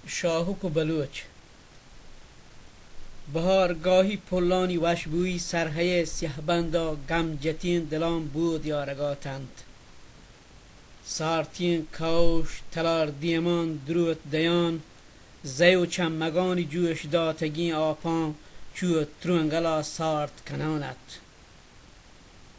شاہک و بلوچ۔ بہارگاہی پلانی وشبوئی سرہئے سیہبندا گم جتیں دلان بود یارگا اتنت۔ سارتیں کئوش تلار دیمان دروت دیان، زئے و چمگانی جوش داتگیں آپاں چو ترونگلا سارت کنان ات۔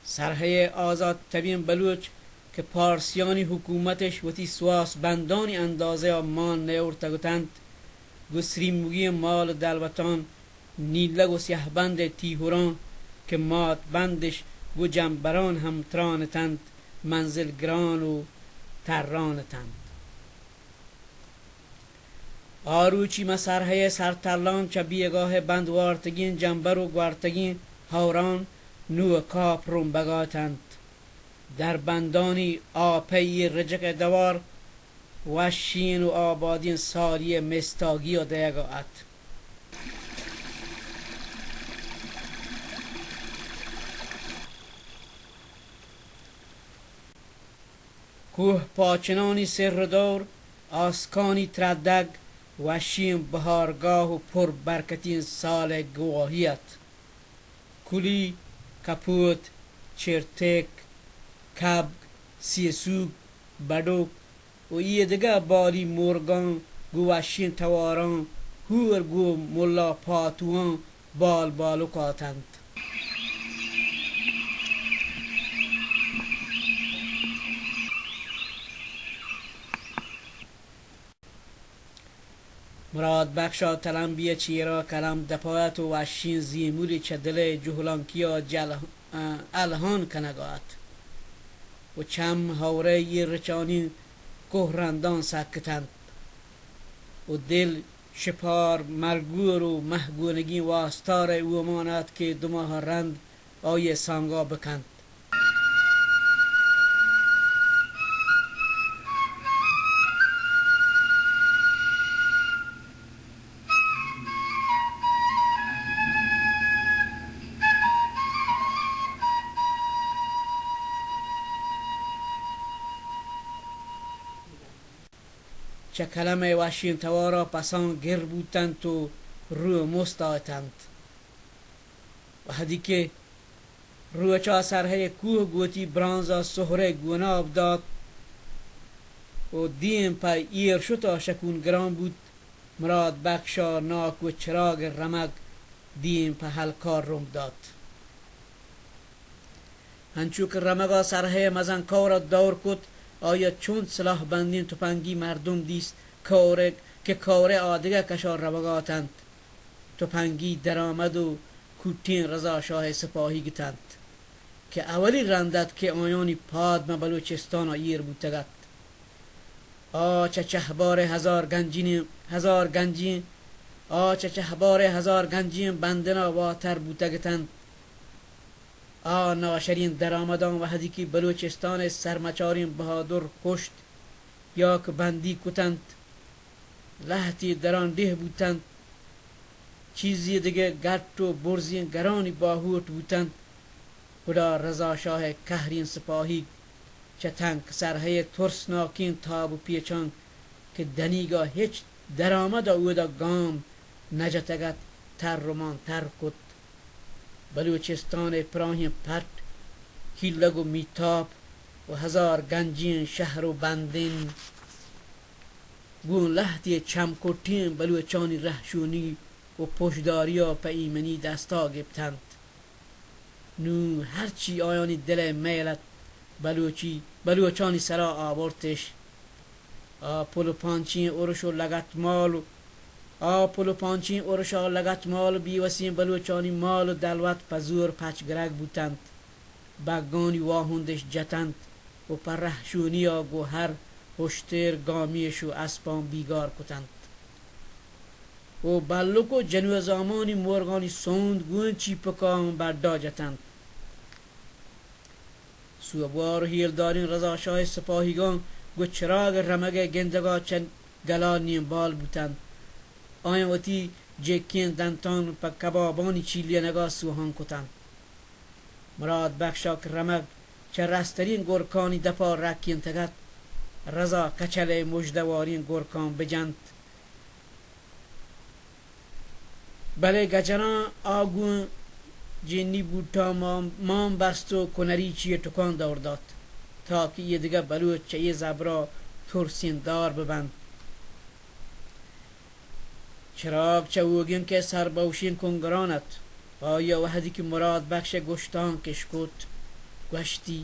سرہئے آزات تبیں بلوچ کہ پارسیانی حکومتش وتی سواس بندانی اندازہا مان نیاورتگ اتنت، گوں سریمگیں مال و دلوتان نیلگ و سیہبندئے تیہوراں کہ مات بندش گوں جمبران ہم تران اتنت، منزل گران و تران اتنت۔ آ روچی ماں سرہئے سرتلاں چہ بیگاہئے بند وارتگیں جمبر و گوارتگیں ہئوران نوں کاپ رمبگا اتنت۔ دربندانی آپئے اے رجکئے دوار وشیں و آبادیں سالیئے مستاگیا دئیگا ات۔ کوہ پاچنانی سر و دور، آسکانی تردگ، وشیں بہارگاہ و پر برکتیں سالئے گواہی ات۔ کلی، کپوت، چرتک، کبگ، سیسوگ، بڈوک و ایدگہ بالی مرگاں گوں وشیں تواراں ہور گوں ملا پاتواں بال بالک اتنت۔ مراد بخشا تلمبیئے چیرا کلم دپا ات و وشیں زیملی چہ دلئے جہلانکیا جل-، الہان کنگا ات و چم ہئورئے اے رچانی کوہ رندان سک اتنت و دل شپار مرگور و مہگونگیں واستارئے اومان ات کہ دو ماہ رند آئیئے سانگا بکنت۔ چہ کلمئے وشیں توارا پسان گر بوتنت و رو مست آتنت۔ وہدی کہ روچا سرہئے کوہ گوں وتی برانزا سہرئے گوناب دات و دیم پہ ایر شتا شکون گران بوت، مراد بخشا ناکو چراگ رمگ دیم پہ ہلکار رمب دات۔ انچو کہ رمگا سرہئے مزن کئورا دور کت، آئیا چنت سلاہ بندیں تپنگی مردم دیست، کئورے کہ کئورے آدگہ کشا روگا اتنت۔ تپنگی درآمد و کوٹیں رضا شاہئے سپاہیگ اتنت کہ اولی رند ات کہ آیانی پاد ماں بلوچستانا ایر بوتگ ات۔ آ چہ چہبارئے ہزار گنجینیں، ہزار گنجیں، آ چہ چہبارئے ہزار گنجیں بندنا واتر بوتگ اتنت۔ آ ناشریں درآمداں وہدی کہ بلوچستانئے سرمچاریں بہادر کشت یا کہ بندیگ کتنت، لہتے دران ڈیہ بوتنت، چیزے دگہ گٹ و برزیں گرانی باہوٹ بوتنت، گڑا رضا شاہئے کہریں سپاہیگ چہ تنک سرہئے ترسناکیں تاب و پیچاں کہ دنیگا ہچ درآمدا اودا گام نہ جتگ ات، تر و مان تر کت۔ بلوچستانئے پراہیں پٹ، کیلگ و میتاپ و ہزار گنجیں شہر و بندن گوں لہتے چم کٹیں بلوچانی رہشونی و پشداریا پہ ایمنی دستا گپتنت۔ نوں ہرچی آیانی دلئے میل ات، بلوچی، بلوچانی سرا آورتش۔ آ پل و پانچیں ارش و لگتمال و، آ پل و پانچیں ارشا لگتمال و بیوسیں بلوچانی مال و دلوت پہ زور پچ گرگ بوتنت۔ بگانی واہندش جتنت و پہ رہشونیا گوں ہر ہشتر گامیش و اسپاں بیگار کتنت۔ و بلک و جنوزامانی مرگانی سوند گوں چیپکاں بڈا جتنت۔ سوبوار و ہیلداریں رضا شاہئے سپاہیگاں گوں چراگ رمگئے گندگا چہ گلا نیمبال بوتنت۔ آیاں وتی جکیں دنتان پہ کبابانی چیلینگا سوہان کتنت۔ مراد بخشا کہ رمگ چہ رستریں گرکانی دپا رکینتگ ات، رضا کچلئے مژدہ واریں گرکاں بجنت۔ بلے گجراں آ گوں جنی بوٹاں مان، مان بست و کنری چی ٹکان دور دات، تا کہ یہ دگہ بلوچ چہ یہ زبرا ترسین دار ببند۔ چراگ چہ اوگنکئے سر بہ اوشین کنگران ات۔ آئی ء وہدی کہ مراد بخش ء گشتانک اشکت، گوشتی،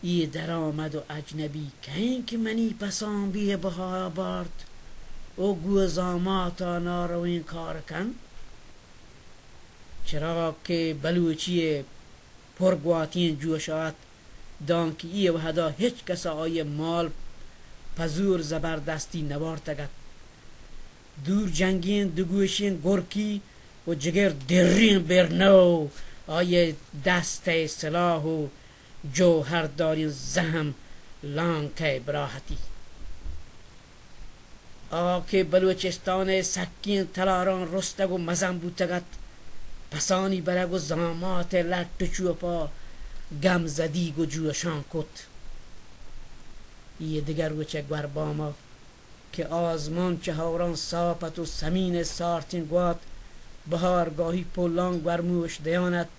اے درآمد و اجنبی کئے انت کہ منی پساں بے بہا بارت و گوں زامات ء نارویں کار کنت؟ چراگ کہ بلوچی ء پر گواتیں جوش ء ات، دانکہ اے وہدا ہچ کس ء آئی ء مال پہ زور زبردستی نہ بارتگ ات۔ دور جنگیں دگوشیں گرکی و جگر دریں برنو آئی ء دست ء سلاہ و جوہر داریں زہم لانک ء براہتی۔ آ کہ بلوچستان ء سکیں تلاراں رستگ و مزن بوتگ ات، پسانی برگ و زامات ء لٹ و چوپا گم زدیگ و جوشان کت۔ اے دگہ روچ ء گورباما کہ آزمان چہ ہوراں ساپ ات و سمین ء سارتیں گوات بہارگاہی پلاں گورموش دیان ات،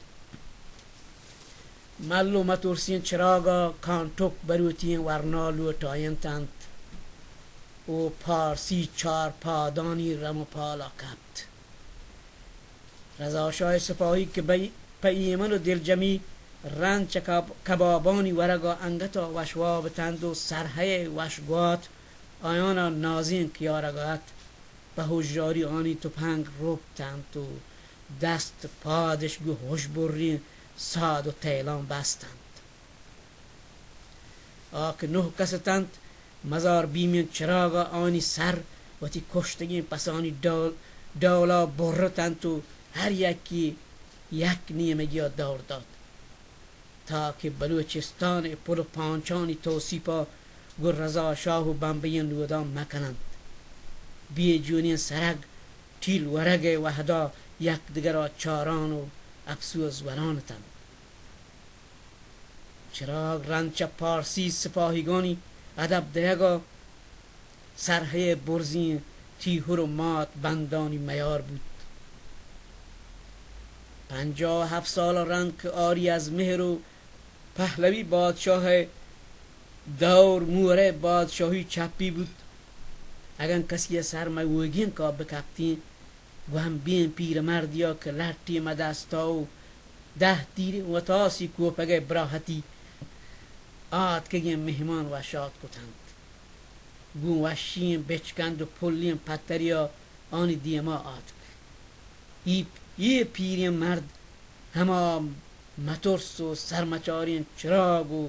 مل و مترسیں چراگا کانٹک بروتیں ورنا لوٹائینت انت و پارسی چار پادانی رم و پالا کپت۔ رضا شاہ سپاہی کہ بہ، پہ ایمن و دلجمی رند چہ کب، کبابانی ورگا انگتا وشواب اتنت و سرہئے وشگوات آیانا نازینک یارگا ات، پہ ہژاری آنی تپنگ رپتنت و دست پادش گوں ہژبریں ساد و تیلاں بستنت۔ آ کہ نہ کس اتنت، مزار بیمیں چراگا آنی سر وتی کشتگیں پسانی ڈول، ڈولا برتنت و ہر یکی یک نیمگیا دور دات، تا کہ بلوچستان ء پل و پانچانی توسیپا گوں رضا شاہ و بمبئیں نودان مکننت۔ بے جونیں سرگ ٹیل ورگ ء وہدا یکدگرا چاران و اپسوز وران اتنت۔ چراگ رند چہ پارسی سپاہیگانی ادب دئیگا سرہئے برزیں تیہر و مات بندانی میار بوت۔ پنجاہ و ہفت سال رند کہ آری از مہر و پہلوی بادشاہ ء دور مورئے بادشاہی چپی بوت۔ اگن کسی ء سر مئے اوگینکا بکپتیں، گوں ہمبیں پیرمردیا کہ لٹے مہ دستا و دہ تیریں وتاسی کوپگئے براہتی آتکگیں مہمان وشات کتنت۔ گوں وشیں بچکند و پلیں پتریا آنی دیما آتک۔ اے، اے پیریں مرد ہما مترس و سرمچاریں چراگ و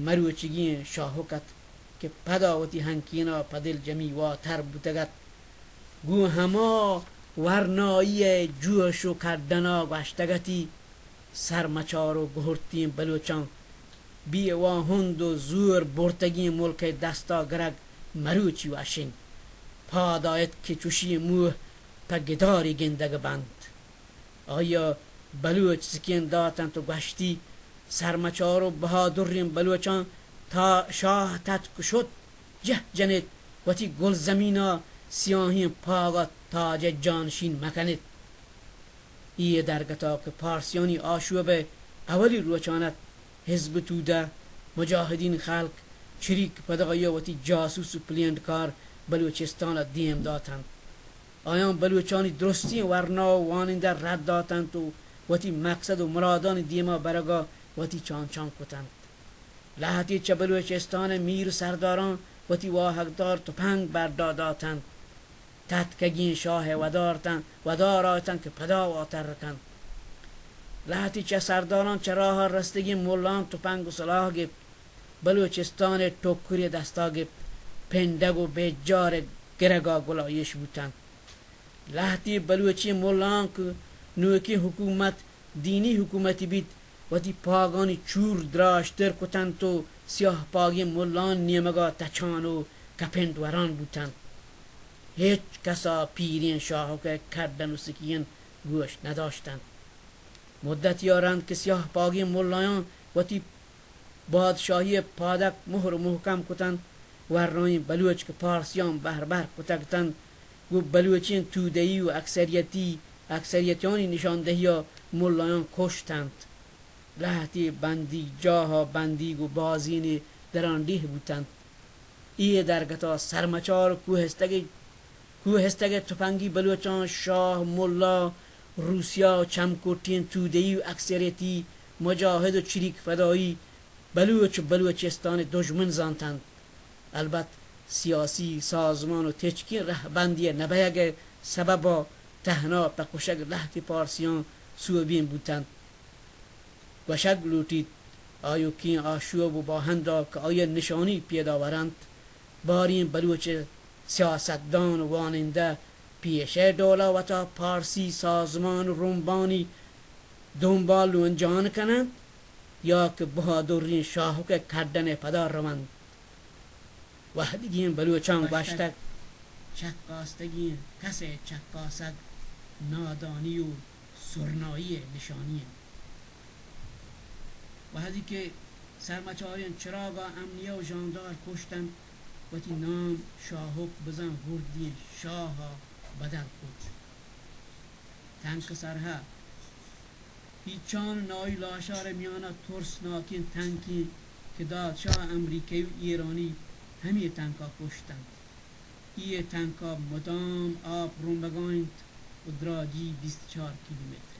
مروچیگیں شاہک ات کہ پدا وتی ہنکینا پہ دلجمی واتر بوتگ ات۔ گوں ہما ورنائی ء جوش و کڈنا گوشتگ اتی، سرمچار و گہرتیں بلوچاں بے واہند و زور برتگیں ملک ء دستا گرگ مروچی وش انت۔ پاد آیت کہ چوشیں موہ پہ گدارے گندگ بنت۔ آئی ء بلوچ سکین داتنت و گوشتی، سرمچار و بہادریں بلوچاں تا شاہ تتک شت، جہ جنیت، وتی گلزمینا سیاہیں پاگا تاج ء جانشین مکنیت۔ اے درگتا کہ پارسیانی آشوب ء اولی روچان ات، حزب تودہ، مجاہدین خلق، چریک پدا آیا وتی جاسوس و پلینڈ کار بلوچستان ء دیم داتنت۔ آیاں بلوچانی درستیں ورنا و وانندہ رد داتنت و وتی مقصد و مرادانی دیما برگا وتی چانچان کتنت۔ لہتے چہ بلوچستان ء میر و سرداراں وتی واہگدار تپنگ بر ڈا داتنت۔ تتکگیں شاہ ء ودارتن، ودار آتن کہ پدا واتر کنت۔ لہتے چہ سرداراں چہ راہ ء رستگیں ملاں تپنگ و سلاہ گپت۔ بلوچستان ء ٹکرے دستا گپت، پنڈگ و بیجار ء گرگا گلائیش بوتنت۔ لہتے بلوچیں ملاں کہ نوکیں حکومت دینی حکومتے بیت، وتی پاگانی چور دراجتر کتنت و سیاہ پاگیں ملان نیمگا تچان و کپنڈ وران بوتنت۔ ہچ کسا پیریں شاہک ء کڈن و سکین گوش نداشتنت۔ مدتیا رند کہ سیاہ پاگیں ملایاں وتی بادشاہی ء پادک مہر و مہکم کتنت، ورنائیں بلوچ کہ پارسیاں بہر بہر کتگ اتنت، گوں بلوچیں تودئی و اکثریتی، اکثریتانی نشاندہیا ملایاں کشتنت۔ لہتے بندیگجاہا بندیگ و بازینے درانڈیہ بوتنت۔ اے درگتا سرمچار و کوہستگ، کوہستگ تپنگی بلوچاں شاہ، ملا، روسیا و چمکوٹیں تودئی و اکثریتی مجاہد و چریک فدایی بلوچ و بلوچستان دژمن زانتنت۔ البت سیاسی سازمان و تچکیں رہبندی نبیگ سببا تہنا پہ کشگ لہتے پارسیاں سوبین بوتنت۔ گوشگ لوٹیت، آیوکیں آشوب و باہندا کہ آیان نشانی پیدا ورنت، باریں بلوچ سیاستدان و وانندہ پیشئے ڈولا وتا پارسی سازمان و رمبانی دنبال و انجان کننت یا کہ بہادریں شاہکئے کڈنئے پدا رونت۔ وہدیگیں بلوچاں گوشتگ، چکاستگیں کسئے چکاسگ نادانی و سرنائی ء نشانی انت۔ وہدی کہ سرمچاریں چراگا امنیہ و ژاندار کشت انت، وتی نام شاہک بزاں گردیں شاہا بدل کت۔ تنک سرہ پیچان و نائی لاشار میانا ترسناکیں تنکیں کہ دادشاہ امریکہی و ایرانی ہمے تنکا کشت انت۔ اے تنکا مدام آپ رمبگا انت و دراجی بیست چار کیلومتر۔